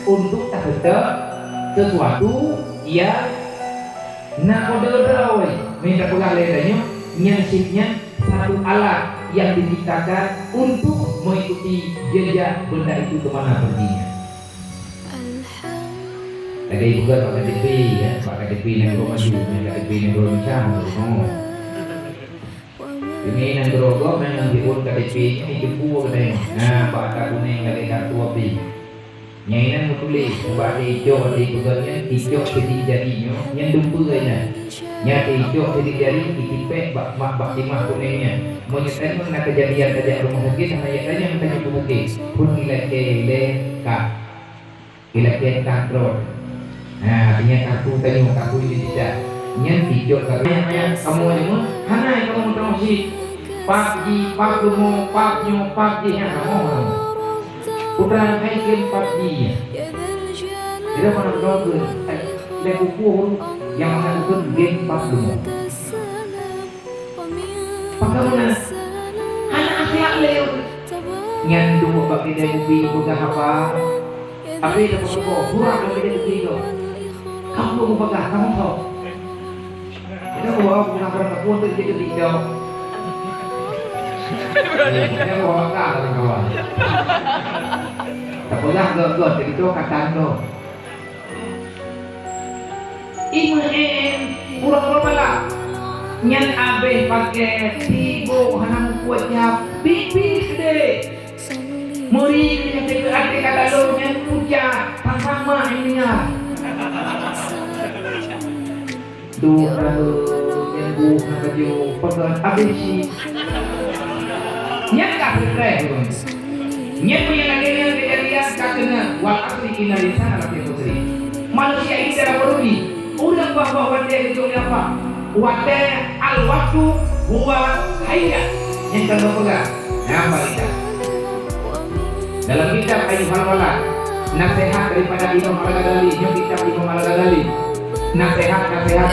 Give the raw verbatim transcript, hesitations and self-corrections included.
Untuk tapeuteuek sesuatu nyang na kode droe, meunan tapeugah lé tanyoe, nyan cit nyan satu alat yang diciptakan untuk mengikuti jejak benda itu ke mana perginya. Lagèe bukan bak K T P, ya, bak K T P nanggroe maju, nyan K T P nanggroe Indonesia, oh. Ini nanggroe gob memang dibuat K T P-nya itu buah katanya. Nah, bak ata kuning lagèe kartu A P. Nyan inan meutuléh, ubak icok di peugah nyan, icok sidik jari nyoe, nyan dumpeue inan. Nyan icok sidik jari, itipék bak mak bak timah kunéng nyan. Meunyoe tanyoe na keujadian tajak rumoh sakét, hana jak tanyong tanyoe peunyakét. Phôn ilakèe lé ka. Ilakèe ka trôn. Nah, nyan kartu tanyoe, kartu identitas. Nyan icok ka. Ayah-ayah, kamoe nyoe, hana kamoe meutamong cit. Pap jih, pap rumoh, pap nyoe, pap jih, nyan kamoe. Putra hai kheun pap jih. Jadi mana betul tu? Lé kuku nyang mana betul game pap rumoh. Pakon na hana akhlak lé. Nyan duek bak keude kupi peugah haba. Tapi dah peuko, burak bak keude kupi tu. Kamu peugah, kamu tahu. Kita bawa bukan pernah kampung tu jadi tiga. Kita bawa kah kawan. Tak peugah got-got, jadi tu katan tu. Imeum, ureueng-ureueng balak. Nyan abéh paké, sibok hana meukuat jaweueb, pipih keudeh. Meuri keu nyang teuka até ka talo nyan pucat, sama-sama nyan. Duek na nyan buh na baju, peugöt abéh cit. Nyan ka seutrés ureueng. Nyan pun nyang lagèe nyan keujadian ka keuneuk, wal asri innal insana lafi khusri. Manusia ini dalam rugi. Ureueng bah-bah watèe geujok lé Allah. Watèe al waktu huwa hayya. Nyan ka geupeugah. Nyan bak kitab. Dalam kitab Ayyuhal Walad, nasihat daripada Imam Al-Ghazali, nyoe kitab Imam Al-Ghazali. Nasihat, nasihat.